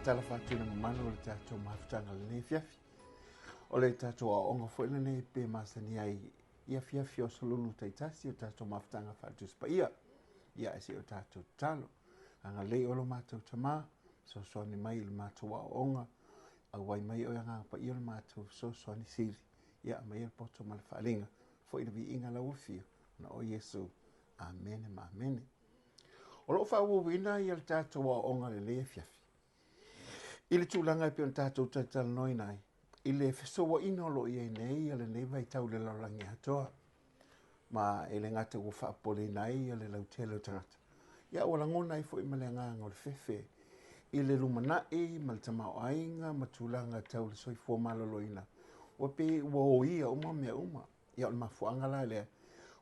Faatalofa atu i le mamalu o le tatou mafutaga i lenei afiafi. O le tatou aoaoga foi lenei pe masani ai i afiafi o aso Lulu taitasi o tatou mafutaga faale-Tusi Paia. Ia ae se i o tatou tatalo. Agalelei oe lo matou Tama, fesoasoani mai i le matou aoaoga, auai mai oe Agaga Paia o le matou fesoasoani sili. Ia aumaia le poto ma le faaaliga, foi le viiga lau afio, ona o Iesu. Amene ma amene. O lo o faaauauina ia le tatou aoaoga i lenei afiafi i le tulaga e pei ona tatou talatalanoaina ai i le fesouaina o lo o i ai nei ia lenei vaitau i le lalolagi atoa. Ma e le gata ua faapopoleina ai ia le lautele o tagata, ia ua lagona ai foi ma le agaga o le fefe i le lumanai ma le tamaoaiga ma tulaga tau le soifua maloloina, ua pei ua oia uma mea uma. Ia o le mafuaaga la lea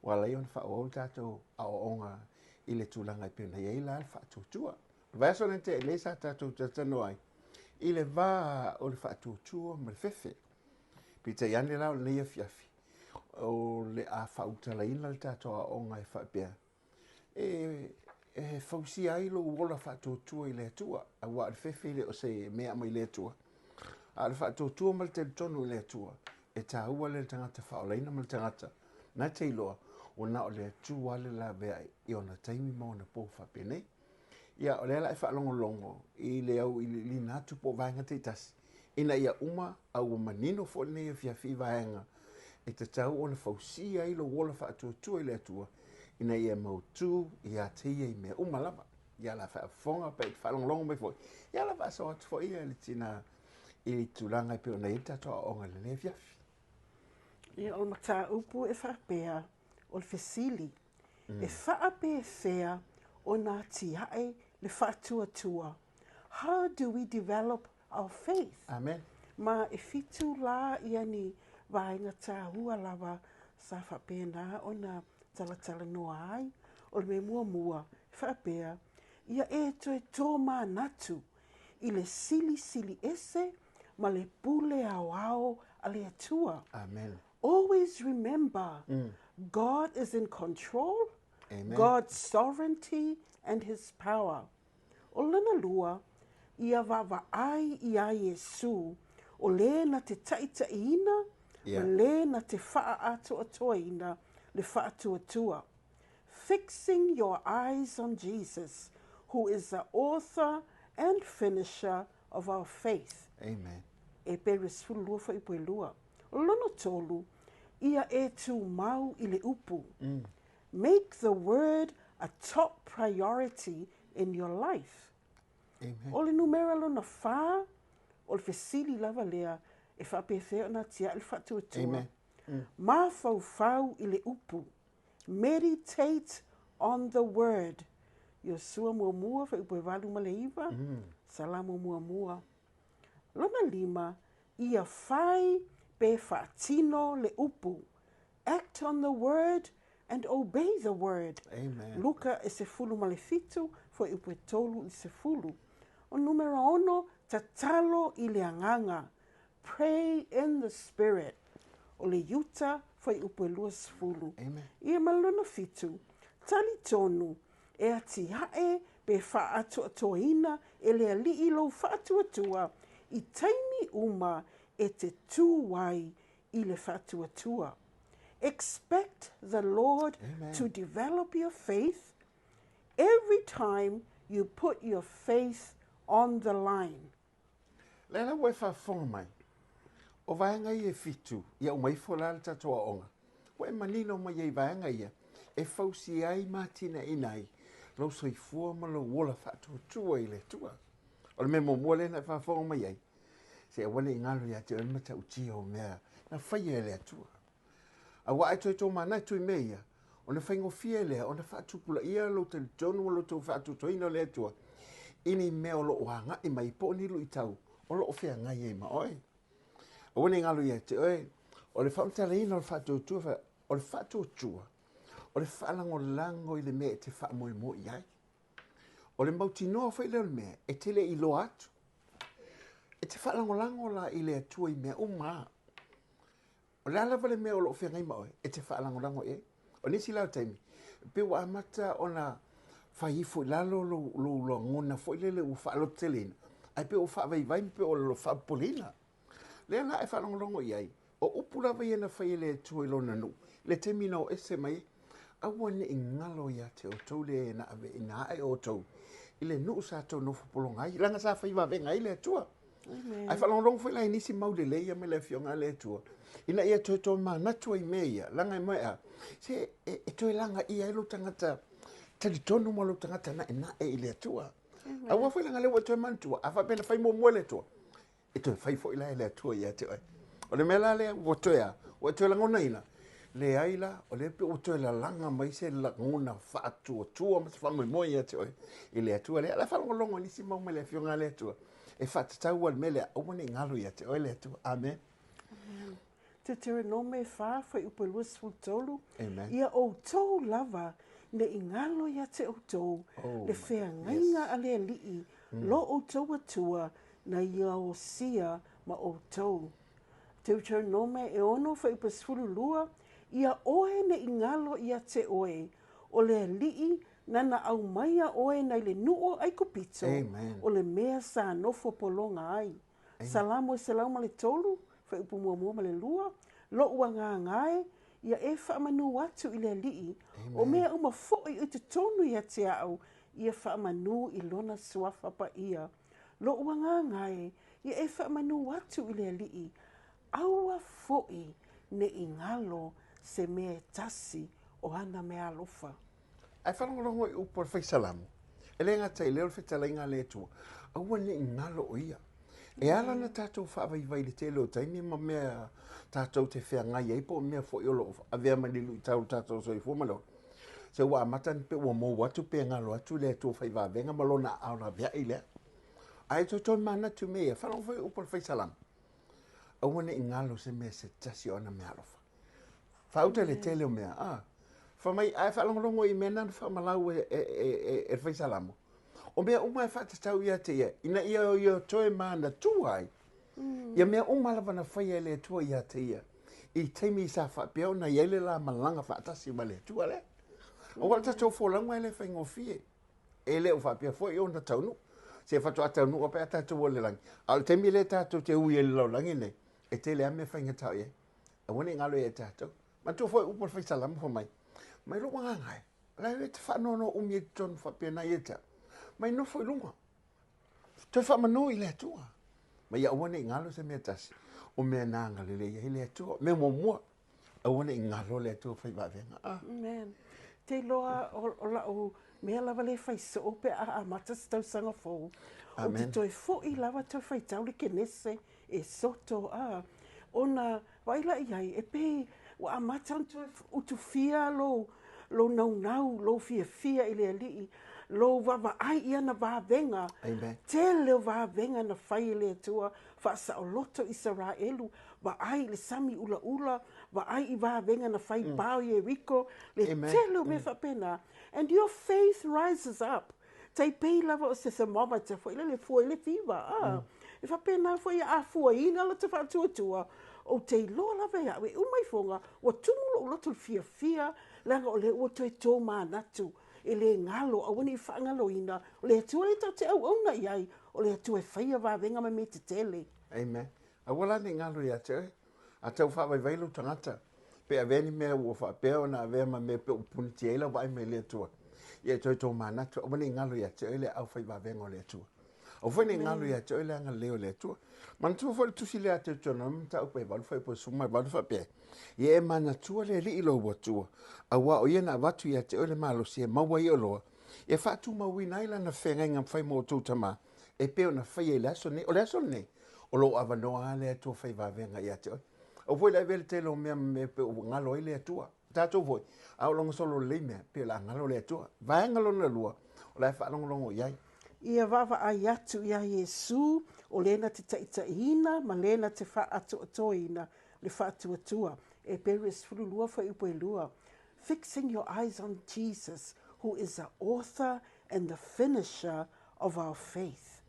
ua ala ai ona faaauau le tatou aoaoga i le tulaga e pei ona i ai la le faatuatua. O le vaiaso lea na tea nei sa tatou talatalanoa ai i le va o le faatuatua ma le fefe. Peitai ane la o lenei afiafi, o le a faaulutalaina le tatou aoaoga e faapea, e, e fausia ai lou ola faatuatua i le Atua, aua o le fefe e le o se mea mai le Atua, a o le faatuatua ma le talitonu i le Atua, e taua lea i le tagata faaolaina ma le tagata na te iloa ua na o le Atua le laveai i ona taimi ma ona po faapenei. Ia, o lea la e faalogologo i le auiliiliina atu po o vaega taitasi, ina ia uma a ua manino foi lenei afiafi i vaega e tatau ona fausia ai lou ola faatuatua i le Atua, ina ia mautu ia te ia i mea uma lava. Ia la faafofoga pe faalogologo mai foi, ia la faasoa atu foi ia le tina i le tulaga e pei ona i ai le tatou aoaoga i lenei afiafi. Ia, o le mataupu e faapea, o le fesili, E faapefea ona atiae le faatuatua? How do we develop our faith? Amen. Ma e fitu la ia ni vaega tāua lava sa faapena ona talatalanoa ai. O le mea muamua, e faapea, ia e toe tōmanatu i le silisili ese ma le pule aoao a le Atua. Amen. Always remember, mm. God is in control, Amen. God's sovereignty and his power. O lona lua, ia vaavaai iā Iesū, o lē na te taʻitaʻiina yeah. ma lē na te faaatoatoaina le faatuatua. Fixing your eyes on Jesus, who is the author and finisher of our faith. Amen. Epere 12 fuaiupu 2. O lona tolu, ia e tumau i le upu. Mm. Make the word a top priority in your life. Amen. O le numera lona whā, o le fesili lava lea, e faapefea ona atiae le faatuatua. Amen. Mm. Mafaufau i le upu. Meditate on the word. Iosua muamua, fuaiupu e 89, mm. Salamo muamua. Lona lima, ia fai pe faatino le upu. Act on the word and obey the word. Amen. Luka e 17, fuaiupu e 30. O numera ono, tatalo i le agaga. Pray in the spirit. O le Iuta, fuaiupu e 20. Amen. Ia ma lona fitu, talitonu e atiae pe faaatoatoaina e le Alii lou faatuatua i taimi uma e te tū ai i le faatuatua. Expect the Lord Amen. to develop your faith every time you put your faith on the line. Lea la ua e faafofoga mai, o vaega ia e fitu, ia uma ifo la le tatou aoga, ua e manino mai ai i vaega ia e fausia ai ma atinaeina ai lou soifua ma lou ola faatuatua i le Atua. O le mea muamua lea na e faafofoga mai ai, se aua ne i galo ia te oe le matautia o mea na faia e le Atua. Aua a e toe tomanatu i mea ia, ona faigofie lea ona faatupulaia lou talitonu ma lo tou faatuatuaina o le Atua i ni mea o lo o agai mai po o ni luitau o lo o feagai ai ma oe. Aua ne i galo ia te oe, o le faamatalaina o le faatuatua, o le faatuatua, o le faalagolago i le mea e te faamoemoe i ai. O le mautinoa foi lea o le mea e te le iloa atu. E te faalagolago la i le Atua i mea uma. O le a lava le mea o lo o feagai ma oe, e te faalagolago i ai. O nisi la o taimi, pei ua amata ona fai ifo i lalo lou, lou lagona foi lele ua faalototeleina, Ae pei ua faavaivai ma pei ua faapopoleina. Lea la e faalogologo i ai, o upu lava ia na fai e le Atua i Lona nuu, i le taimi na o ese mai ai, Aua ne i galo ia te outou le na aveina ae outou i le nuu sa tou nofo pologa ai, leaga sa fai vavega ai le Atua. Ae faalogologo foi la i nisi mau lelei ia mai le Afioga a le Atua, ina ia toe tomanatu ai i mea ia, leaga e mea ea, se e toe lagaia ai lou tagata talitonu ma lou tagata naenae i le Atua. Aua foi leaga o lea ua e toe manatua, a faapea na fai muamua e le Atua, e toe fai foi la e le Atua ia te oe. O le mea la lea ua toe a, ua e toe lagonaina, leai la, o lea pei ua toe lalaga mai se lagona faatuatua ma se faamoemoe ia te oe i le Atua lea. O le a faalogologo i nisi mau mai le Afioga a le Atua e faatatau ai le mea lea, aua ne i galo ia te oe le Atua. Amen. Amen. Deuteronome 4, fuaiupu e 23, Amen. Ia outou lava ne i galo ia te outou oh, le feagaiga yes. a le Alii, mm. lo outou Atua, na ia osia ma outou. Deuteronome e 6 fuaiupu 12, Ia oe ne i galo ia te oe, o le Alii nana aumaia oe nai le nuu o Aikupito, o le mea sa nofo pologa ai. Salamo e 103, fuaiupu muamua ma le lua, Loʻu agaga e, ia e faamanū atu i le Alii, o mea uma foʻi i totonu ia te aʻu, ia faamanū i Lona suafa paia. Loʻu agaga e, ia e faamanū atu i le Alii, aua foʻi ne i galo se mea e tasi o ana meaalofa. Ae faalogologo i upu a le Fai Salamo, e le gata i lea o le fetalaiga a le Atua, aua ne i galo o ia. E ala ona tatou faavaivai i le tele o taimi ma mea tatou te feagai ai po o mea foi o lo o avea ma ni luitau i lo tatou soifua ma le ola. Se ua amata ona pei ua mou atu pe galo atu le Atua fai vavega ma lona aao laveai lea. Ae toe tomanatu i mea ia, faalogo foi i upu a le Fai Salamo, aua ne i galo se mea se tasi o ana meaalofa. Faauta le tele o mea, a. Fai mai, ae faalogologo i mea na na faamalau e, e, e, e, e le Fai Salamo. O mea uma e faatatau ia te ia, ina ia ia toe manatua ai. Ia mea uma lava na faia e le Atua ia te ia, i taimi sa faapea ona i ai le la malaga faatasi ma le Atua lea. Aua o le tatou folauga e le faigofie. E le o faapea foi ona taunuu. Se faatoa taunuu lava pe a tatou o i le lagi. A o le taimi lea tatou te ui ai i le lalolagi lenei, e tele lava mea faigata o i ai. Aua ne i galo ia tatou. Manatua foi upu a le Fai Salamo fai mai, mai lou agaga e, o la e te faanoanoa umi ai totonu faapena ia te au. Mai nofo i luga. Toe faamanu i le Atua. Ma ia aua ne i galo se mea tasi, o mea na agalelei ai le Atua. Mea muamua, aua ne i galo le Atua fai vavega. Ah. Amen. Te iloa o, o lau mea lava le fai soo pe a amata se tausaga fou. Amen. Ou te toe foi lava toe faitau le Kenese e soto a ona vaai la i ai e pei ua amata ona toe utufia lou lou naunau, lou fiafia i le Alii, lou vaavaai i ana vavega. Amen. Tele o vavega na fai e le Atua faasaoloto Isaraelu, vaai i le sami ulaula, vaai i vavega na fai pao Ieriko, le Amen. tele o mea faapena. And your faith rises up. Tai pei lava o se thermometer foi lele e fua i le fiva, a. E faapena foi a fuaina lota faatuatua, ou te iloa lava e au e uma ifoga ua tumu lou loto i le fiafia, leaga o lea ua toe tomanatu, e le galo, aua ne i faagaloina, o le Atua lea tatou te auauna i ai, o le Atua e faia vavega ma mea tetele. Amen. Aua la ne i galo ia te oe. A tau faavaivai lou tagata, pe avea ni mea ua faapea ona avea ma mea pe ua punitia ai lau vaai mai le Atua, ia e toe tomanatu, aua ne i galo ia te oe le aao fai vavega o le Atua. Aua foi ne i galo ia te oe le agalelei o le Atua. Manatua foi le tusi lea a Deuteronomi mataupu e 8 fuaiupu e 18 faapea, Ia e manatua le Alii lou Atua, auā o ia na avatu ia te oe le malosi e maua ai oloa, e faatumauina ai lana feagaiga fai ma outou tama, e pei ona faia i le aso lenei. O le aso lenei, o lou avanoa lava le Atua fai vavega ia te oe. Aua foi le avea le tele o mea ma mea pei ua galo ai le Atua. O tatou foi, a o lona solo lelei mea, pei o le a galo le Atua. Vaega lona lua, o la e faalogologo i ai. Ia vaavaai atu iā Iesū, o le na te taitaiina ma le na te faaatoatoina le faatuatua. Eperu e 12 fuaiupu e 2. Fixing your eyes on Jesus, who is the author and the finisher of our faith.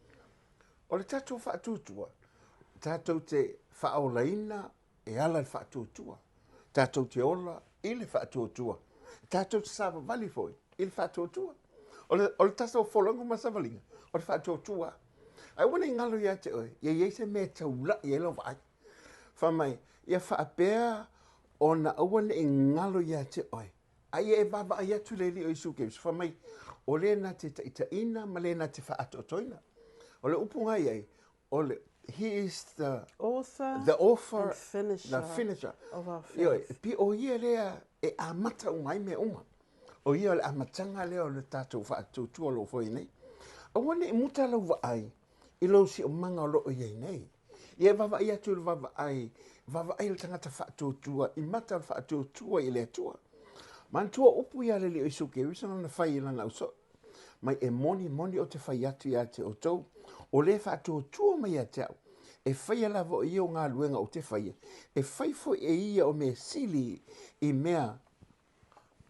O le tatou faatuatua, tatou te faaolaina e ala i le faatuatua. Tatou te ola i le faatuatua. Tatou te savavali foi i le faatuatua. O le, o le tatou folauga ma savaliga, o le faatuatua. Ae aua ne i galo ia te oe, ia i ai se mea e taula'i ai lau vaai. Fai mai, ia faapea ona aua ne i galo ia te oe, a ia e vaavaai atu i le Alii o Iesu Keriso, fai mai, o le na te taitaiina ma le na te faaatoatoina. O le upu na i ai, o le, he is the author, the author and finisher, the finisher. of our faith. Ioe, pi o ia lea e amata uma ai mea uma. O ia o le amataga lea o le tatou faatuatua o lo o fai nei. Aua ne i muta lau vaai i lou siomaga o lo o i ai nei. Ia e vaavaai atu i le vaavaai, vaavaai i le tagata faatuatua i mata o le faatuatua i le Atua. Manatua upu ia le Alii o Iesu Keriso na fai i lana ausoo. Mai e moni moni ou te fai atu ia te outou, o le faatuatua mai ia te au, e faia lava o ia o galuega ou te faia, e fai foi e ia o mea sili i mea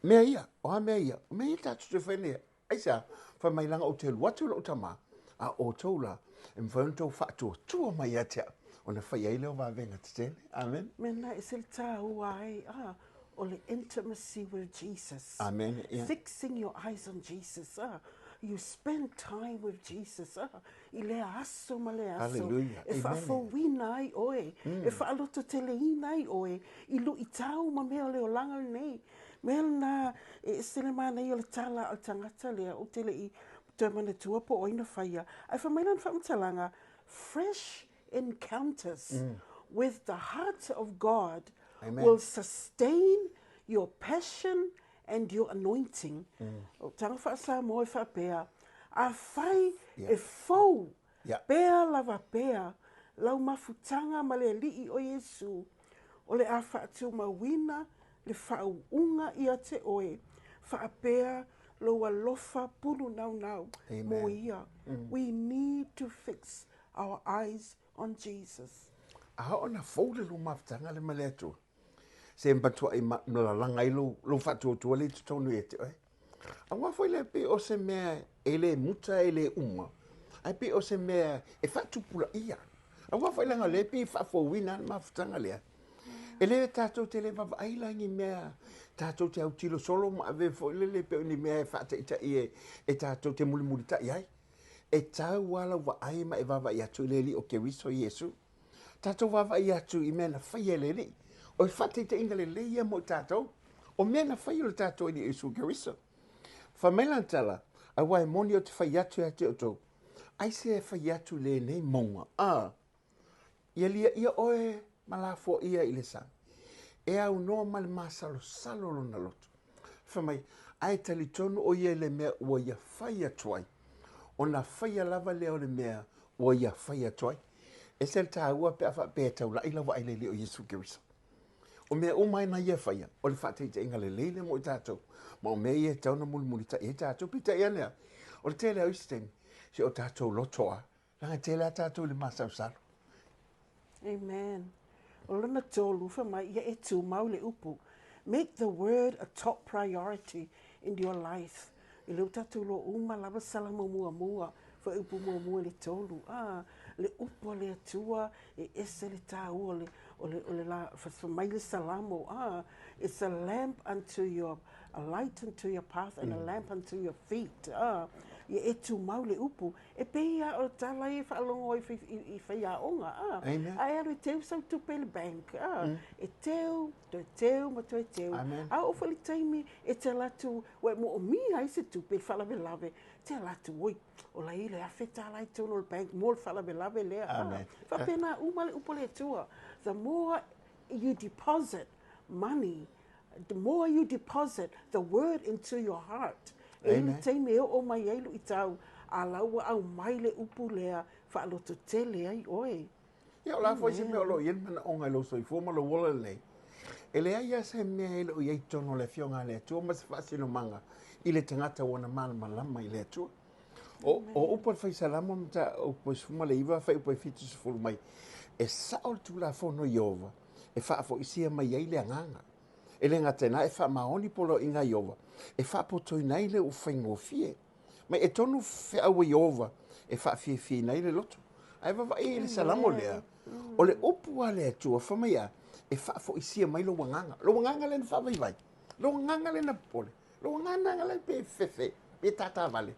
mea ia, o a mea ia, o mea ia tatou te fai nei. Aisea? Fai mai leaga ou te alu atu i lou tama, a o outou la, e mafai ona outou faatuatua mai ia te au, ona fai ai lea o vavega tetele. Amen. Mena e se le tāua ai, ah, o le intimacy with Jesus. Amen. Yeah. Fixing your eyes on Jesus. Ah, you spend time with Jesus. Ah, i lea aso ma lea aso. Hallelujah. E faafouina ai oe, e faalototeleina ai oe, i luitau ma mea o le olaga lenei. Mea lena e ese le manaia o le tala a le tagata lea, ou te le i toe manatua po o ai na faia. Ae fai mai lana faamatalaga, fresh encounters with the heart of God Amen. will sustain your passion and your anointing. O taga faa-Samoa e faapea, afai e fou pea lava pea lau mafutaga ma le Alii o Iesu, o le a faatumauina le faauuga ia te oe, faapea lou alofa pulunaunau mo ia. We need to fix our eyes on Jesus. A oo na fou le lua mafutaga le ma le Atua, se matuai malalaga ai lou, lou faatuatua le i totonu ia te oe. Aua foi le pei o se mea e le muta e le uma, ae pei o se mea e faatupulaia. Aua foi leaga o lea e pei e faafouina le mafutaga lea. E le tatou te le vaavaai la i ni mea tatou te autilo solo ma ave foi lele pei o ni mea e faataitai e, e tatou te mulimulitai ai. E tau lava lau vaai ma e vaavaai atu i le Alii o Keriso Iesu. Tatou vaavaai atu i mea na faia e le Alii. O le faataitaiga lelei ia mo i tatou. O mea na faia o le tatou Alii Iesu Keriso. Fai mai lana tala, aua e moni ou te fai atu ia te outou, aisea e fai atu i lenei mauga, a, ia liaia oe ma lafoaia i le sami, e aunoa ma le masalosalo o lona loto. Fai mai, ae talitonu o ia i le mea ua ia fai atu ai, ona faia lava lea o le mea ua ia fai atu ai. E ese le taua pe a faapea e taula'i lau vaai i le Alii o Iesu Keriso. O mea uma ai na ia faia, o le faataitaiga lelei lea mo i tatou, ma o mea ia e tatau ona mulimulitai ai tatou. Peitai ane lava, o le tele lava o isi taimi, si o tatou loto lava, leaga e tele lava tatou i le masalosalo. Amen. O lona tolu, fai mai, ia e tumau le upu. Make the word a top priority in your life. E le o tatou iloa uma lava Salamo muamua, fuaiupu muamua i le tolu. Ah, le upu a le Atua e ese le tāua o le, o le, o le la, fai mai le Salamo, ah, it's a lamp unto your, a light unto your path and a lamp unto your feet. Ah, ia e tumau le upu. E pei lava o le tala ia e faalogo ai i faiaoga, ah, Amen. a e alu e teu sau tupe i le bank, ah, e teu, toe teu ma toe teu. Amen. A oo foi le taimi e te alu atu, ua e moomia ai se tupe i le faalavelave, te alu atu, oi, o la e i ai le $1,000 i totonu o le bank mo le faalavelave lea. Amen. Ah, faapena uma le upu a le Atua. The more you deposit money, the more you deposit the word into your heart, e i ai le taimi e oo mai ai luitau, a la ua aumai le upu lea faalototele ai oe. Ia, o le a foi se mea o lo o i ai le manaoga i lou soifua ma lou ola lelei, e leai lava se mea e le o i ai i totonu o le Afioga a le Atua ma se faasinomaga i le tagata ua na malamalama i le Atua. O, o upu a le Faisalamo mataupu e 19 fuaiupu e 70 mai, e sao le Tulafono i Ieova e faafoisia mai ai le agaga. E le gata i lena, e faamaoni poloaiga a Ieova e faapotoina ai le ua faigofie. Mai e tonu feau a Ieova e faafiafiaina ai le loto. Ae vaavaai i le Salamo lea, o le upu a le Atua, fai mai a, e faafoisia mai lou agaga. Lou agaga lea na faavaivai, lou agaga lea na popole, lou agaga lea pe fefe, pe tātāvale.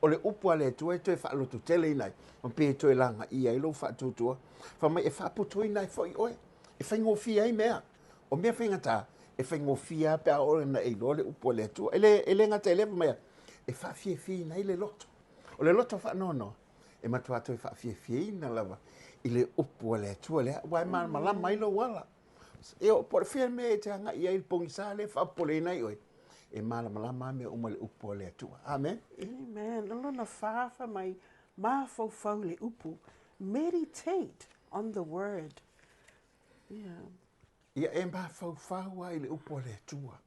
O le upu a le Atua e toe faalototeleina ai, ma pe toe lagaia ai lou faatuatua. Fai mai e faaputuina ai foi oe, e faigofie ai mea. O mea faigata, e faigofie lava pe a oo ina e iloa le upu a le Atua. E le, e le gata i lea, fai mai, e faafiafiaina ai le loto. O le loto faanoanoa, e matua toe faafiafiaina lava i le upu a le Atua lea, aua e malamalama ai lou ala. E o, po o le fea mea e te agai ai i le pogisa lea e faapopoleina ai oe, e malamalama lava mea uma i le upu a le Atua. Amen. Amen. O lona fa fai mai, mafaufau i le upu. Meditate on the word. Yeah. Ia e mafaufau lava i le upu a le Atua.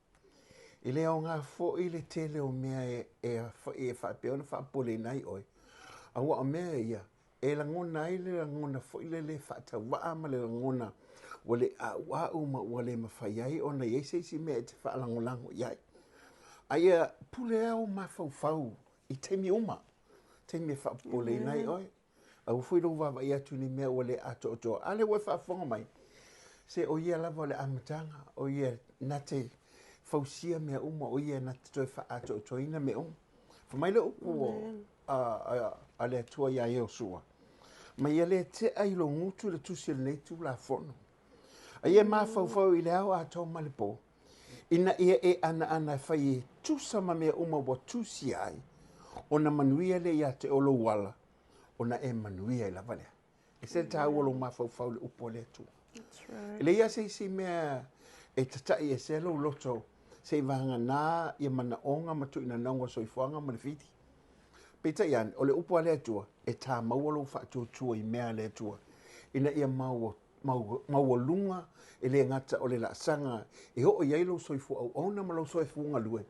E le aoga foi le tele o mea e, e, e faapea ona faapopoleina ai oe. Aua o mea ia, e lagona ai le lagona foi le le faatauvaa ma le lagona ua le a'ua'u ma ua le mafai ai ona i ai se isi mea e te faalagolago i ai. A ia pule lava ou mafaufau i taimi uma, taimi e faapopoleina ai oe. Aua foi lou vaavaai atu i ni mea ua le atoatoa. A lea ua e faafofoga mai, se o ia lava o le amataga, o ia na te fausia mea uma, o ia na te toe faaatoatoaina mea uma. Fai mai le upu a le Atua iā Iosua, Ma ia le tea i lou gutu le tusi o lenei Tulafono, a ia mafaufau i le ao atoa ma le pō, ina ia e anaana e fai e tusa ma mea uma ua tusia ai, ona manuia lea ia te oe lou ala, ona e manuia ai lava lea. E ese le taua o lou mafaufau i le upu a le Atua. Right. E leai lava se isi mea e tata'i esea lou loto seivaganā ia manaoga ma tuuinanauga o soifuaga ma le fili. Peitai ane, o le upu a le Atua, e tā maua lou faatuatua i mea a le Atua, ina ia maua, maualuga e le gata o le laasaga e oo i ai lou soifua auauna ma lou soifua galue,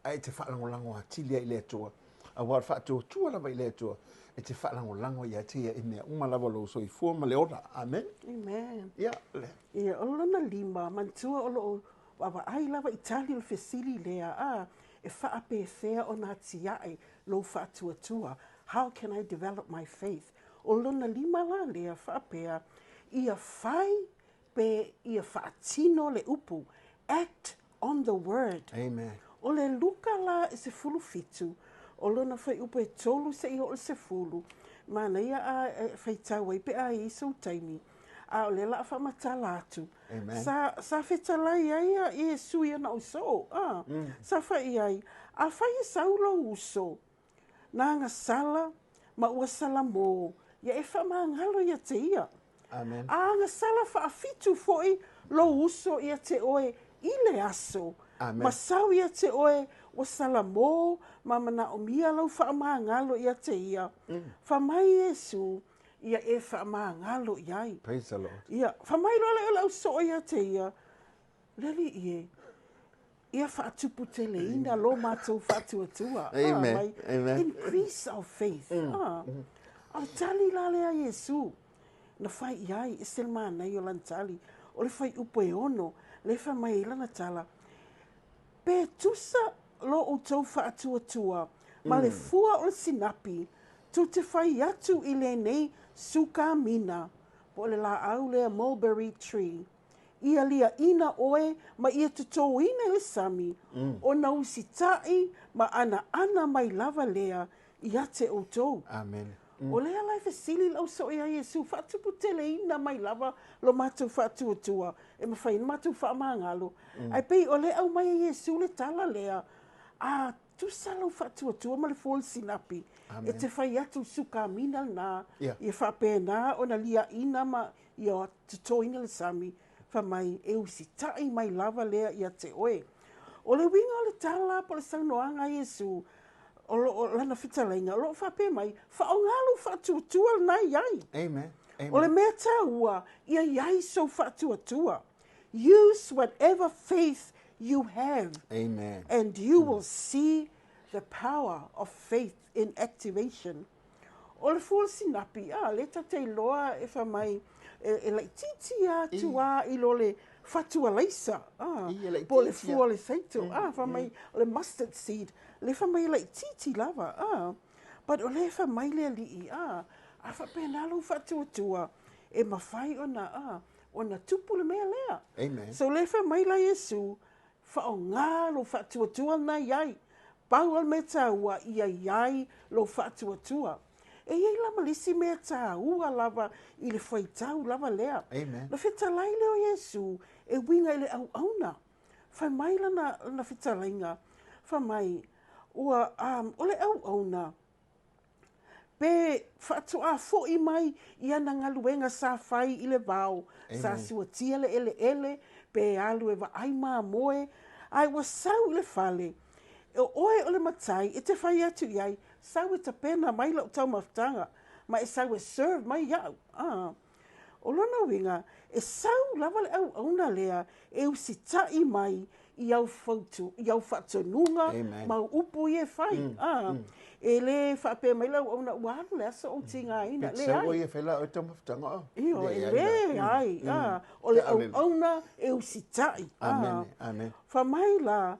ae e te faalagolago atili ai i le Atua. Aua o le faatuatua lava i le Atua, e te faalagolago ia te ia i mea uma lava o lou soifua ma le ola. Amen. Amen. Ia, le. Ia, o lona lima, manatua o lo o vaavaai lava i tali o le fesili lea, a, e faapefea ona atiae lou faatuatua, how can I develop my faith? O lona lima la lea faapea, ia fai pe ia faatino le upu, act on the word. Amen. O le Luka la e 17, o lona fuaiupu e 3 seia oo i le 10, manaia a e faitau ai pe a i ai sou taimi, a o lea o le a faamatala atu. Amen. Sa, sa fetalai ai a Iesu i ana uso, a, sa fai i ai, Afai e sau lou uso, na agasala ma ua salamō, ia e faamagalo ia te ia. Amen. A agasala faafitu foi lou uso ia te oe i le aso, Amen. ma sau ia te oe ua salamō ma manaomia lau faamagalo ia te ia. Fai mai Iesu, ia e faamagalo i ai. Praise the Lord. Ia, fai mai loa lea o le au soo ia te ia, Le Alii e, ia faatuputeleina lo matou faatuatua. Amen. Mai, Amen. Increase our faith. Ah. A o le tali la lea a Iesu, na fai i ai, e se le manaia o lana tali, o le fuaiupu e ono, lea e fai mai ai lana tala, Pe tusa lo outou faatuatua ma le fua o le sinapi, tou te fai atu i lenei sukamina, po o le laau lea mulberry tree, Ia liaʻina ʻoe ma ia totōina i le sami, ona usitai ma ʻanaʻana mai lava lea ia te ʻoutou. Amen. O lea la e fesili le auso iā Iesu, faatuputeleina mai lava lo matou faatuatua, e mafai ona matou faamagalo. Ae pei o lea e aumai e Iesu le tala lea, a tusa lou faatuatua ma le fua o le sinapi, e te fai atu i sukamina lena, ia faapena ona liaʻina ma ia totoina le sami, fai mai, e usitai mai lava lea ia te oe. O le uiga o le tala po o le saunoaga a Iesu, o lo o lana fetalaiga, o lo o faapea mai, faaaoga lou faatuatua lena e i ai. Amen. Amen. O le mea taua, ia i ai sou faatuatua. Use whatever faith you have. Amen. And you will see the power of faith in activation. O le fua o le sinapi, a, lea tatou te iloa e fai mai, e laitiiti atu lava i lo le fatu alaisa, a, po o le fua o le saito, a, fai mai o le mustard seed, lea fai mai e laitiiti lava, a, but o lea e fai mai le Alii, a, a faapena lou faatuatua, e mafai ona, a, ona tupu le mea lea. Amen. So o lea e fai mai la Iesu, faaaoga lou faatuatua lena i ai. Pau o le mea taua ia i ai lou faatuatua. E i ai la ma le isi mea taua lava i le fuaitau lava lea. Amen. Na fetalai lea o Iesu e uiga i le auauna. Fai mai lana, lana fetalaiga, fai mai, ua, um, o le auauna, pe faatoa fo'i mai i ana galuega sa fai i le vao, sa suatia le eleele, pe alu e vaai mamoe, ae ua sau i le fale, o oe o le matai e te fai atu i ai, sau e tapena mai la'u taumafataga, ma e sau e serve mai ia'u. Ah. O lona uiga, e sau lava le auauna lea e usita'i mai i au fautu, i au faatonuga ma au upu ia e fai. Mm, ah, mm. E le faapea mai le auauna ua alu le aso ou tigaina. Leai. Sau ia fai la oe taumafataga o. Io, e leai. Mm. Ah, o le auauna e usita'i. Amen. Ah, amen. Fa mai la,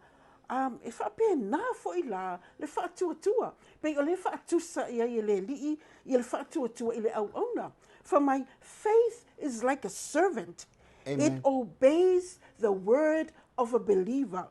um, e faapena foi la le faatuatua. Pei o le faatusa i ai e le alii ia le faatuatua i le auauna. Fai mai, faith is like a servant. Amen. It obeys the word of a believer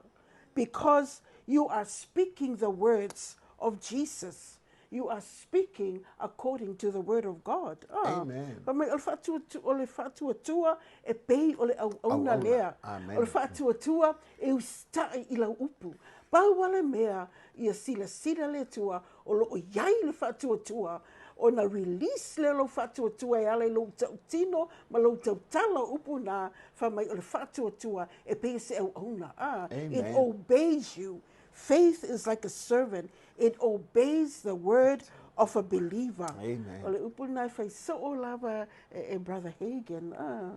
because you are speaking the words of Jesus. You are speaking according to the word of God. Ah. Amen. Fai mai, o le faatuatua, o le faatuatua e pei o le auauna lea. Amen. O le faatuatua e usitai i lau upu. Pau lava le mea ia silasila le Atua o lo o i ai le faatuatua, ona release lea o lou faatuatua e ala i lou tautino ma lou tautala o upu na, fai mai o le faatuatua e pei o se auauna. Ah, it obeys you. Faith is like a servant. It obeys the word of a believer. Amen. O le upu lena e fai soo lava e, e Brother Hagin. Ah.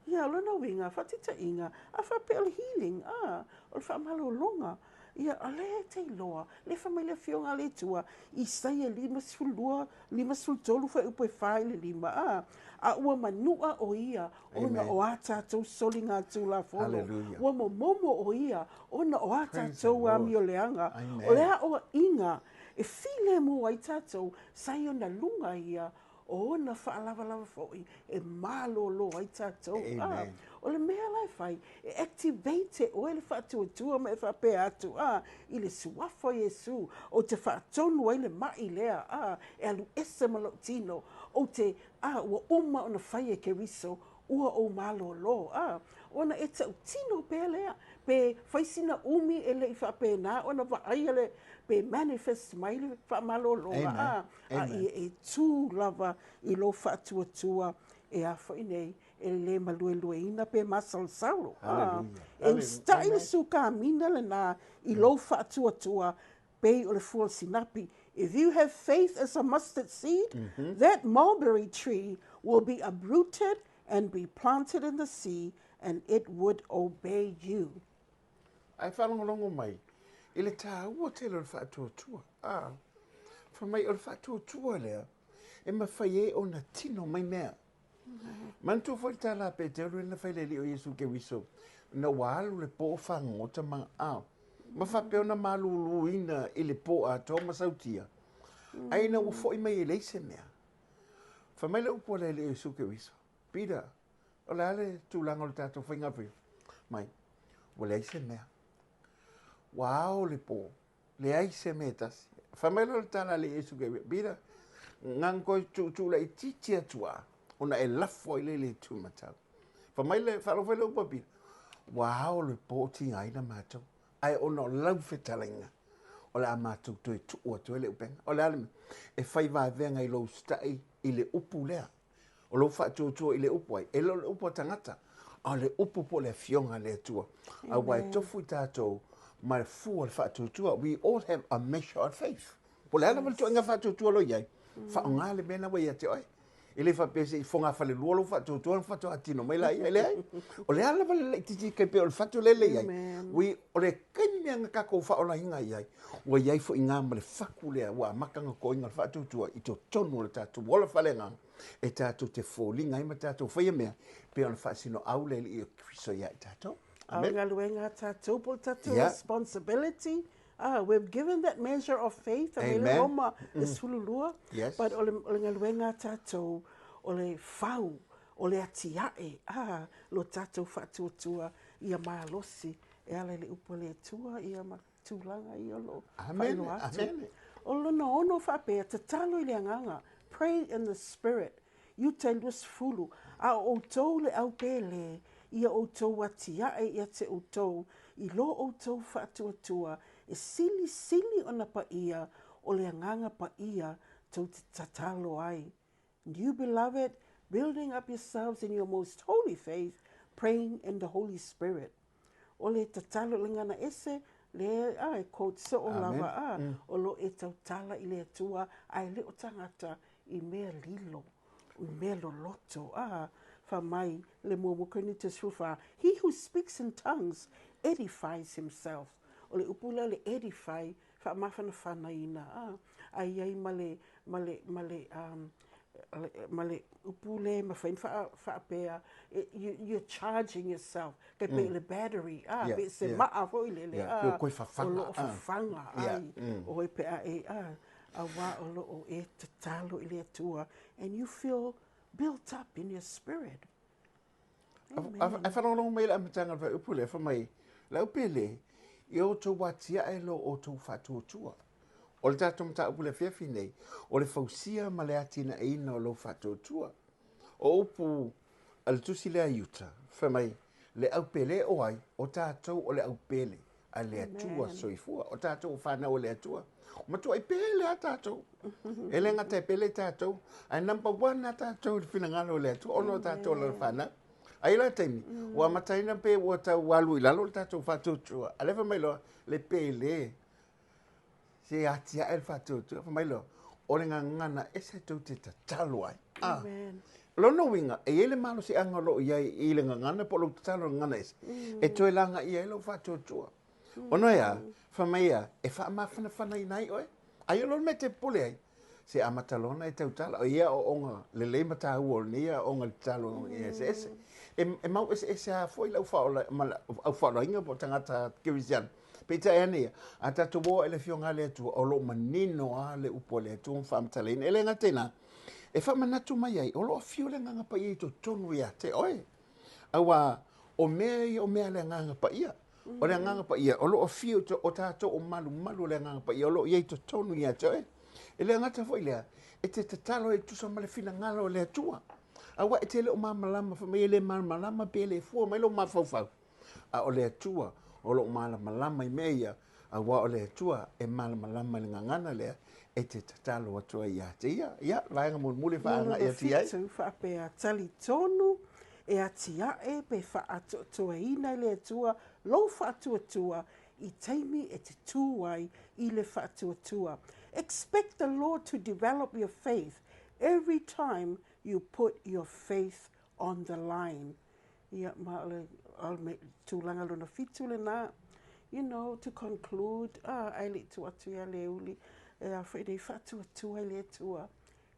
Ia, o lona uiga, faataitaiga, a faapea o le healing, ah, o le faamalologa, Ia, o lea e te iloa, lea e fai mai le Afioga a le Atua, Isaia 52, 53 fuaiupu e 4 i le 5, a, a ua manu'a o ia ona o a tatou soligatulafono, ua momomo o ia ona o a tatou amioleaga, o le aoaiga e filemu ai tatou, sa i ona luga ia o ona faalavalava foi e malōlō ai tatou. A, o le mea la e fai, e activate e oe le faatuatua ma e faapea atu, a, i le Suafa o Iesu, ou te faatonu ai le ma'i lea, a, e alu ese ma lou tino, ou te, a, ua uma ona fai e Keriso, ua ou malōlō, a, ona e tautino pea lea, pe fai sina umi e le i faapena ona vaaia le, pe manifest mai le faamalōlōga, a, a ia e tū lava i lou faatuatua e a foi nei e lē maluelueina pe masalosalo. A, e usitai le sukamina lenā i lou faatuatua pei o le fua o le sinapi. If you have faith as a mustard seed, that mulberry tree will be uprooted and be planted in the sea and it would obey you. Ae faalogologo mai i le tāua tele o le faatuatua. Ā, fai mai o le faatuatua lea e mafai ai ona tino mai mea. Manatua foi le tala a Peteru lea na fai le Alii o Iesu Keriso, ina ua alu le po fagogota ma, ā, ma faapea ona maluluina i le po atoa ma sautia, ae ina ua foi mai e leai se mea. Fai mai le upu a le Alii o Iesu Keriso, Peter, o le a le tulaga o le tatou faiga faiva? Mai, ua leai se mea. Ua ao le pō, leai se mea e tasi. Fai mai loa le tala a le Iesu kei Peter, ngang koe tuutuu laitiiti atu a, ona e lafo ai lea i le itu matau. Fai mai le, faalogo fai le upu a Peter, ua ao le pō tigaina matou, ae ona o lau fetalaiga, o le a matou toe tuu atu ai le upega. O le a le mea? E fai vaveaga i lou usitai i le upu lea. O lou faatuatua i le upu ai, e le o le upu a tagata, a o le upu po o le Afioga a le Atua. Aua e tofu i tatou ma le fua o le faatuatua. We all have a measure of faith. Po o le a lava le ituaiga faatuatua o lo o i ai, faaaoga le mea lena ua ia te oe. E le faapea se i fogafalelua lou faatuatua ona faatoa tino mai laia, e leai. O le a lava le laitiiti tai pei o le fatu lea e i ai, we, o le taimi lea na tatou faaolaina i ai, ua i ai foi i ina ma le faku lea ua amata ona toina le faatuatua i totonu o le tatou ola faaleagaga e tatou te foliga ai ma tatou faia mea pei ona faasinoau le Alii o Keriso ia i tatou. Amen. A o galuega a tatou po o le tatou responsibility. Ah, we've given that measure of faith, a mele Roma e 12, yes. But o le, o le galuega a tatou, o le fau, o le atiae, ah, lo tatou faatuatua ia malosi e ala i le upu a le Atua, ia ma. tulaga ia o lo o faailoa atu. Amen. O lona ono faapea, tatalo i le agaga, pray in the spirit, Iuta i 20, a o outou le au pēlē, ia outou atiae ia te outou i lo outou faatuatua e silisili ona paia o le Agaga Paia tou te tatalo ai. And you, beloved, building up yourselves in your most holy faith, praying in the Holy Spirit. O le tatalo i le gagana ese, le a e quote soo lava a, mm. o lo e tautala i le Atua, a e le o tagata i mea lilo, i mea loloto, a, fa mai le muamua Korinito 14, he who speaks in tongues edifies himself. O le upu lea o le edify, faamafanafanaina, a, a i ai ma le, ma le, ma le, um, ma le upu le mafai ona faa, faapea, you, you're charging yourself, kai pe mm. le battery, a, yeah, pe se yeah. maa foi lele, yeah. a, o loo fafaga, yeah. ai, mm. o pe a e, a, auā o lo o e tatalo i le Atua, and you feel built up in your spirit. Ae whalongolongo mai le amataga o le fuaiupu lea, fai mai, Le au pele, ia outou atiae lo outou faatuatua. O le tatou mataupu i le afiafi nei, o le fausia ma le atinaeina o lou faatuatua. O upu a le tusi lea a Iuta, fai mai, Le au pele o ai? O tatou o le au pele a le Atua soifua. O tatou o fanau a le Atua. O matuai pele a tatou. E le gata e pele tatou, ae number one a tatou i le finagalo o le Atua, ona o tatou o lana fanau. Ai la taimi, mm. ua amataina pe ua tau alu i lalo le tatou faatuatua. A lea fai mai loa, le pele, se atiae le faatuatua. Fai mai loa, o le gagana ese tou te tatalo ai. Ah. Amen. Lona uiga, e i ai le malosiaga o lo o i ai i le gagana po o lou tatalo i le gagana ese, mm. e toe lagaia ai lou faatuatua. Mm. Ona ea, fai mai ia, e faamafanafanaina ai oe. Ai o lona mea e te popole ai, se amata loa ona e tautala. O ia aoaoga lelei ma taua o lenei aoaoga i le tatalo mm. eseese. E, e mau eseese lava foi lau faaola, ma lau faaolaina po o tagata kerisiano. Peitai ane ia, a tatou o i le Afioga a le Atua, o lo o manino lava le upu a le Atua ma faamatalaina. E le gata i lena, e faamanatu mai ai, o lo o afio le Agaga Paia i totonu ia te oe. Aua o mea ia o mea a le Agaga Paia. O le Agaga Paia, o lo o afio o tatou o malumalu o le Agaga Paia, o lo o i ai i totonu ia te oe. E le gata foi lea, e te tatalo ai e tusa ma le finagalo o le Atua. Aua e te le o malamalama, fai mai e le malamalama pe le fua mai lou mafaufau. A o le Atua o lo o malamalama i mea ia, aua o le Atua e malamalama i le gagana lea e te tatalo atu ai ia te ia. Ia, vaega mulimuli e faaaga'i atu i ai. Lona faapea, talitonu e atiae pe faatoatoaina e le Atua lou faatuatua i taimi e te tū ai i le faatuatua. Expect the Lord to develop your faith every time you put your faith on the line. Ia, ma o le, o le tulaga lona fitu lena, you know, to conclude, ah, ai le i tuu atu ia Leuuli, e a foi nei faatuatua i le Atua.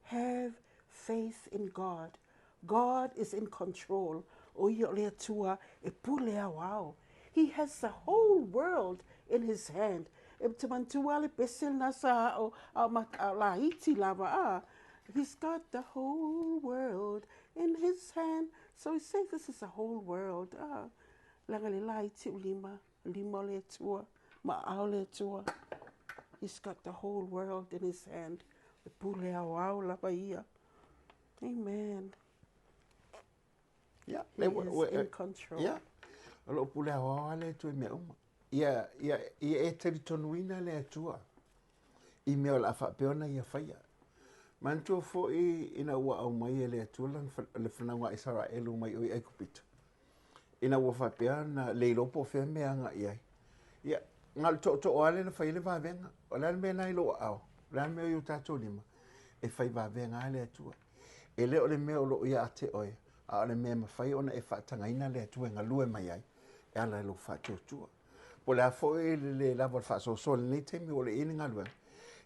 Have faith in God. God is in control. O ia o le Atua e pule aoao. He has the whole world in his hand. E te manatua le pese lena sa ao, ao, ma, ao laiti lava, ah, He's got the whole world in his hand. So he say this is the whole world. Ah, leaga le laiti o lima, lima o le Atua, ma ao le Atua. He's got the whole world in his hand. E pule aoao lava ia. Amen. Yeah, He is in control. Yeah. O lo o pule aoao a le Atua i mea uma. Ia, ia, ia e talitonuina le Atua i mea o le a faapea ona ia faia. Manatua foi ina ua aumai e le Atua le fanauga a Isaraelu mai o i Aikupito. Ina ua faapea ona le iloa po o fea mea agai ai. Ia, na o le tootoo lava lea na fai ai le vavega. O le a le mea lena i lou aao? O le a le mea i o tatou lima? E fai vavega lava le Atua. E le o le mea o lo o ia te oe, a o le mea e mafai ona e faatagaina le Atua e galue mai ai, e ala i lou faatuatua. Po o le a foi le le lava o le faasoasoa i lenei taimi ua le i ai ni galuega,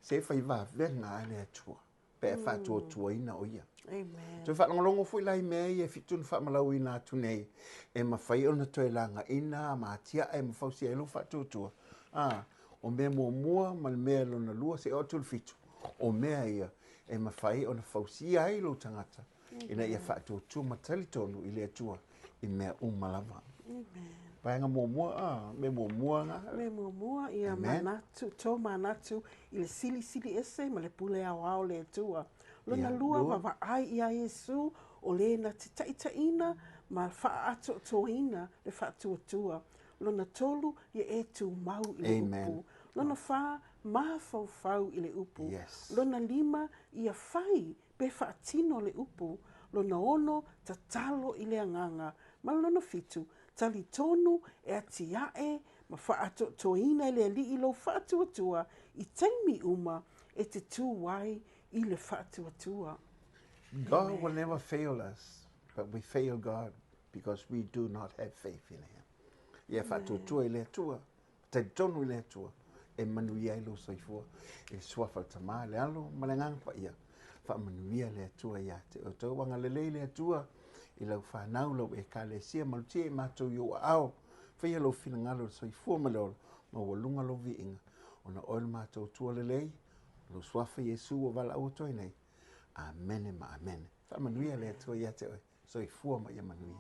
se fai vavega a le Atua pe e faatuatuaina o ia. Amen. Toe faalogologo foi la i mea ia e fitu na faamalauina atu nei, e mafai ona toe lagaina ma atiae ma fausia ai lou faatuatua. A, o mea muamua ma le mea lona lua seia oo atu i le fitu, o mea ia e mafai ona fausia ai lou tagata ina ia faatuatua ma talitonu i le Atua i mea uma lava. Amen. Vaega muamua, a, mea muamua na. Mea muamua, ia manatu, to manatu i le silisili ese ma le pule aoao le Atua. Lona lua, vaavaai ia Iesu o le na te taitaiina ma faaatoatoaina le faatuatua. Lona tolu, ia e tumau i le upu. Lona fa, mafaufau i le upu. Lona lima, ia fai pe faatino le upu. Lona ono, tatalo i le agaga. Ma lona fitu, talitonu e atiae ma faaatoatoaina e le Alii lou faatuatua i taimi uma e te tu ai i le faatuatua. God will never fail us, but we fail God because we do not have faith in Him. Ia faatuatua i le Atua, talitonu i le Atua, e manuia ai lou soifua. I le suafa o le Tama, le Alo ma le Agaga Paia, faamanuia le Atua ia te outou. Agalelei le Atua i lau fanau, lau ekalesia, malutia i matou i ou aao, faia lou finagalo i le soifua ma le ola, ma ua luga lou viiga, ona oe le matou Atua lelei, lou suafa Iesu ua valaau atu ai nei. Amene ma amene. Faamanuia le Atua ia te oe. Soifua ma ia manuia.